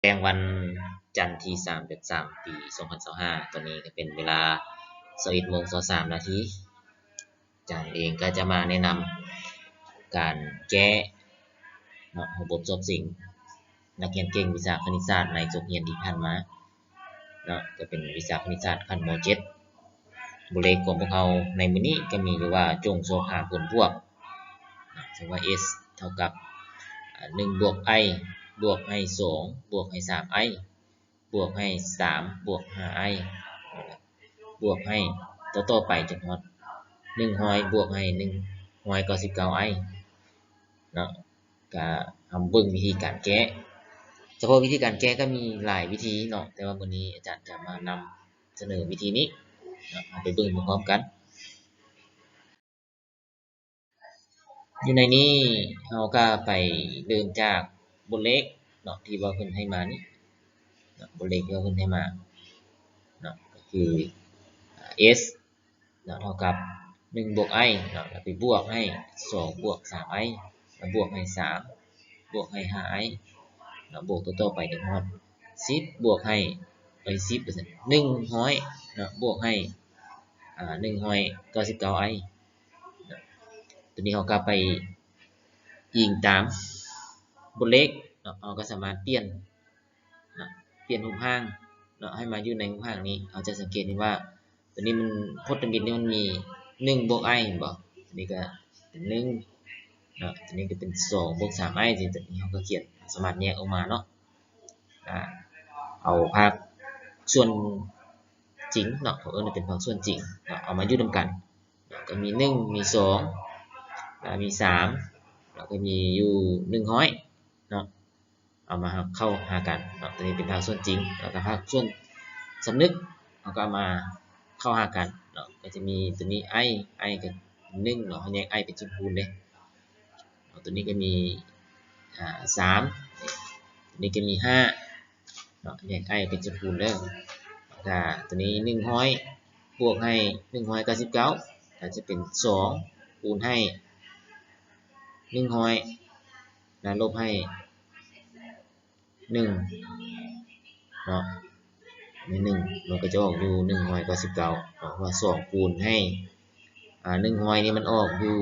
ແລງວັນຈັນທີສາມ ເດືອນສາມ ປີສອງພັນຊາວຫ້າ ຕອນນີ້ກໍເປັນເວລາຊາວເອັດໂມງຊາວສາມນາທີ. ອາຈານເອງກໍຈະມາແນະນຳການແກ້ເນາະ ຂອງບົດສອບເສັງນັກຮຽນເກັ່ງວິຊາຄະນິດສາດໃນສົກຮຽນທີ່ຜ່ານມາເນາະ, ກໍເປັນວິຊາຄະນິດສາດຂັ້ນ ມໍເຈັດ. ບົດເລກຂອງພວກເຮົາໃນມື້ນີ້ກໍມີຢູ່ວ່າ ຈົ່ງຊອກຫາຜົນບວກ ເຊິ່ງວ່າ S ເທົ່າກັບ ອາ ໜຶ່ງບວກ I ບວກໃຫ້ສອງ ບວກໃຫ້ສາມ I ບວກໃຫ້ສາມ ບວກຫ້າ I ບວກໃຫ້ຕໍ່ໆໄປຈົນຮອດໜຶ່ງຮ້ອຍ ບວກໃຫ້ໜຶ່ງຮ້ອຍເກົ້າສິບເກົ້າ I ເນາະ. ກະເຮົາເບິ່ງວິທີການແກ້. ສະເພາະວິທີການແກ້ກໍມີຫຼາຍວິທີເນາະ, ແຕ່ວ່າມື້ນີ້ອາຈານຈະມານຳສະເໜີວິທີນີ້ເນາະ, ເຮົາໄປເບິ່ງພ້ອມໆກັນ. ຢູ່ໃນນີ້ເຮົາກໍໄປເລີ່ມຈາກບົດເລກເນາະ ທີ່ວ່າເພິ່ນໃຫ້ມານີ້ເນາະ, ບົດເລກທີ່ວ່າເພິ່ນໃຫ້ມາເນາະ ກໍຄື S ເນາະ ເທົ່າກັບໜຶ່ງບວກ I ເນາະ ແລ້ວໄປບວກໃຫ້ສອງບວກສາມ I ແລ້ວບວກໃຫ້ສາມ ບວກໃຫ້ຫ້າ I ເນາະ ບວກຕໍ່ໆໄປຈົນຮອດສິບບວກໃຫ້ ເອີ ສິບວ່າຊັ້ນ ໜຶ່ງຮ້ອຍເນາະ ບວກໃຫ້ ອາ ໜຶ່ງຮ້ອຍເກົ້າສິບເກົ້າ I ເນາະ. ຕົວນີ້ເຮົາກໍໄປອີງຕາມບົດເລກເນາະ, ເຮົາກໍສາມາດປ່ຽນ ນະ ປ່ຽນຮູບຮ່າງເນາະ ໃຫ້ມາຢູ່ໃນຮູບຮ່າງນີ້. ເຮົາຈະສັງເກດເຫັນວ່າ ຕົວນີ້ມັນ ພົດທະມິດນີ້ມັນມີໜຶ່ງບວກ I ເຫັນບໍ່? ຕົວນີ້ກໍເປັນໜຶ່ງເນາະ, ຕົວນີ້ກໍເປັນສອງບວກສາມ I ທີ່ຕົວນີ້ເຮົາກໍຂຽນ ສາມາດແຍກອອກມາເນາະ. ອາ ເອົາພາກສ່ວນຈິງເນາະ, ເຂົາເອີ້ນວ່າເປັນພາກສ່ວນຈິງເນາະ, ເອົາມາຢູ່ນຳກັນເນາະ, ກໍມີໜຶ່ງ ມີສອງ ແລ້ວມີສາມ ແລ້ວກໍມີຢູ່ໜຶ່ງຮ້ອຍເນາະ. ເອົາມາເຂົ້າຫາກັນເນາະ, ຕົວນີ້ເປັນພາກສ່ວນຈິງ ແລ້ວກໍພາກສ່ວນສຳນຶກ ເຮົາກໍເອົາມາເຂົ້າຫາກັນເນາະ, ກໍຈະມີຕົວນີ້ I I ກໍໜຶ່ງເນາະ, ເຮົາແຍກ I ເປັນສ່ວນຄູນເດ້ເນາະ. ຕົວນີ້ກໍມີ ອາ ສາມ, ຕົວນີ້ກໍມີຫ້າເນາະ, ແຍກ I ເປັນສ່ວນຄູນເດີ. ແລ້ວກໍຕົວນີ້ໜຶ່ງຮ້ອຍບວກໃຫ້ໜຶ່ງຮ້ອຍເກົ້າສິບເກົ້າ ກໍຈະເປັນສອງຄູນໃຫ້ໜຶ່ງຮ້ອຍ ແລ້ວລົບໃຫ້ ໜຶ່ງເນາະ, ໃນໜຶ່ງມັນກໍຈະອອກຢູ່ໜຶ່ງຮ້ອຍເກົ້າສິບເກົ້າເນາະ, ເພາະວ່າສອງຄູນໃຫ້ ອາ ໜຶ່ງຮ້ອຍນີ້ມັນອອກຢູ່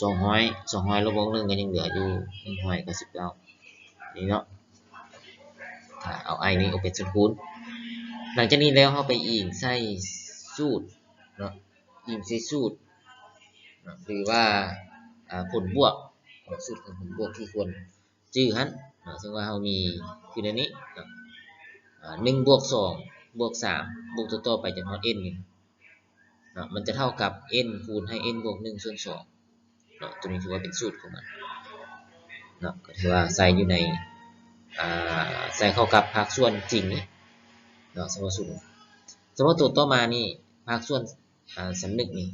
ສອງຮ້ອຍ ສອງຮ້ອຍລົບອອກໜຶ່ງກໍຍັງເຫຼືອຢູ່ໜຶ່ງຮ້ອຍເກົ້າສິບເກົ້ານີ້ເນາະ. ອາ ເອົາ I ນີ້ອອກເປັນສ່ວນຄູນ. ຫຼັງຈາກນີ້ແລ້ວເຮົາໄປອີງໃສ່ສູດເນາະ, ອີງໃສ່ສູດເນາະ ຫຼືວ່າ ອາ ຜົນບວກ, ສູດຂອງຜົນບວກທີ່ຄວນ ຈື່ຫັ້ນເນາະ, ເຊິ່ງວ່າເຮົາມີຄືໃນນີ້ເນາະ, ອາ ໜຶ່ງບວກສອງບວກສາມ ບວກຕໍ່ໆໄປຈົນຮອດ n ນີ້ເນາະ, ມັນຈະເທົ່າກັບ n ຄູນໃຫ້ n ບວກໜຶ່ງສ່ວນສອງເນາະ. ຕົວນີ້ຖືວ່າເປັນສູດຂອງມັນເນາະ, ກໍຖືວ່າໃສ່ຢູ່ໃນ ອາ ໃສ່ເຂົ້າກັບພາກສ່ວນຈິງເນາະ. ສະເພາະສູດ ສະເພາະຕົວຕໍ່ມານີ້ ພາກສ່ວນ ອາ ສຳນຶກນີ້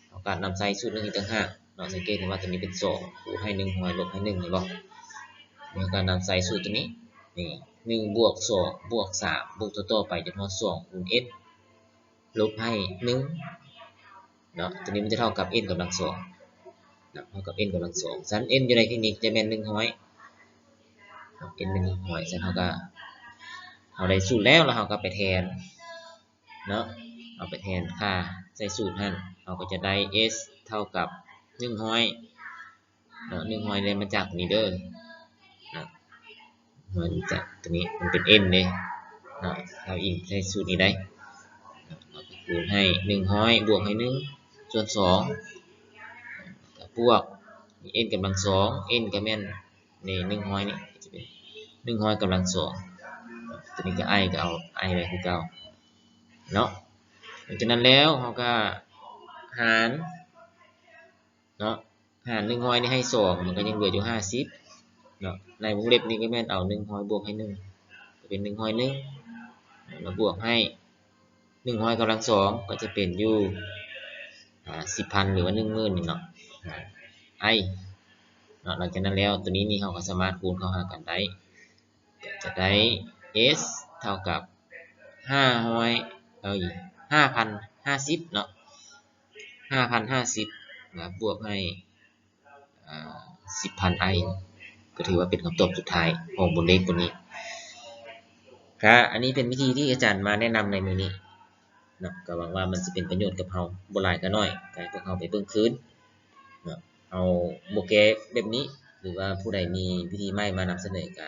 ເຮົາກໍນຳໃຊ້ສູດນີ້ຕ່າງຫາກເນາະ. ສັງເກດເຫັນວ່າຕົວນີ້ເປັນສອງຄູນໃຫ້ໜຶ່ງຮ້ອຍລົບໃຫ້ໜຶ່ງ ເຫັນບໍ່? ເຮົາກໍນຳໃຊ້ສູດຕົວນີ້ ນີ້ ໜຶ່ງບວກສອງບວກສາມ ບວກຕໍ່ໆໄປຈົນຮອດສອງຄູນ n ລົບໃຫ້ໜຶ່ງເນາະ, ຕົວນີ້ມັນຈະເທົ່າກັບ n ກຳລັງສອງເນາະ, ເທົ່າກັບ n ກຳລັງສອງ. ຊັ້ນ n ຢູ່ໃນທີ່ນີ້ຈະແມ່ນໜຶ່ງຮ້ອຍເນາະ, n ແມ່ນໜຶ່ງຮ້ອຍ. ຊັ້ນເຮົາກໍ ເຮົາໄດ້ສູດແລ້ວ ແລ້ວເຮົາກໍໄປແທນ ເນາະ, ເອົາໄປແທນຄ່າໃສ່ສູດຫັ້ນ ເຮົາກໍຈະໄດ້ s ເທົ່າກັບໜຶ່ງຮ້ອຍເນາະ, ໜຶ່ງຮ້ອຍໄດ້ມາຈາກຕົວນີ້ເດີເນາະ, ໜຶ່ງຮ້ອຍຈາກຕົວນີ້ມັນເປັນ n ເດ້ເນາະ, ເຮົາອີງໃສ່ສູດນີ້ໄດ້ເນາະ, ເຮົາກໍຄູນໃຫ້ໜຶ່ງຮ້ອຍບວກໃຫ້ໜຶ່ງສ່ວນສອງ ແລ້ວກໍບວກ n ກຳລັງສອງ n ກໍແມ່ນ ນີ້ ໜຶ່ງຮ້ອຍນີ້ຈະເປັນໜຶ່ງຮ້ອຍກຳລັງສອງ, ຕົວນີ້ກໍ i ກໍເອົາ i ໄວ້ຄືເກົ່າເນາະ. ຫຼັງຈາກນັ້ນແລ້ວ ເຮົາກໍຫານເນາະ, ຫານໜຶ່ງຮ້ອຍນີ້ໃຫ້ສອງ ມັນກໍຍັງເຫຼືອຢູ່ຫ້າສິບເນາະ, ໃນວົງເລັບນີ້ກໍແມ່ນເອົາໜຶ່ງຮ້ອຍບວກໃຫ້ໜຶ່ງ ກໍເປັນໜຶ່ງຮ້ອຍໜຶ່ງ ແລ້ວບວກໃຫ້ ໜຶ່ງຮ້ອຍກຳລັງສອງ ກໍຈະເປັນຢູ່ ອາ ສິບພັນ ຫຼືວ່າ ໜຶ່ງໝື່ນ ນີ້ເນາະ i ເນາະ. ຫຼັງຈາກນັ້ນແລ້ວ ຕົວນີ້ນີ້ເຮົາກໍສາມາດຄູນເຂົ້າຫາກັນໄດ້ ກໍຈະໄດ້ s ເທົ່າກັບ ຫ້າຮ້ອຍ ເອີຍ ຫ້າພັນຫ້າສິບເນາະ, ຫ້າພັນຫ້າສິບ ແລ້ວບວກໃຫ້ ອາ ສິບພັນ i ກໍຖືວ່າເປັນຄຳຕອບສຸດທ້າຍຂອງບົດເລກຕົວນີ້. ກະອັນນີ້ເປັນວິທີທີ່ອາຈານມາແນະນຳໃນມື້ນີ້ເນາະ ກະຫວັງວ່າມັນຊິເປັນປະໂຫຍດກັບເຮົາ ບໍ່ຫຼາຍກະໜ້ອຍ ກະໃຫ້ພວກເຮົາໄປເບິ່ງຄືນເນາະ. ເຮົາບໍ່ແກ້ແບບນີ້ ຫຼືວ່າຜູ້ໃດມີວິທີໃໝ່ມານຳສະເໜີ ກະ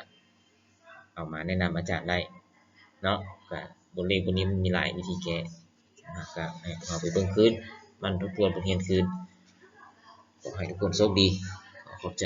ເອົາມາແນະນຳອາຈານໄດ້ເນາະ. ກະບົດເລກບົດນີ້ມັນມີຫຼາຍວິທີແກ້ ກະໃຫ້ພວກເຮົາໄປເບິ່ງຄືນ ໝັ່ນທົບທວນບົດຮຽນຄືນ. ຂໍໃຫ້ທຸກຄົນໂຊກດີ. ຂອບໃຈ.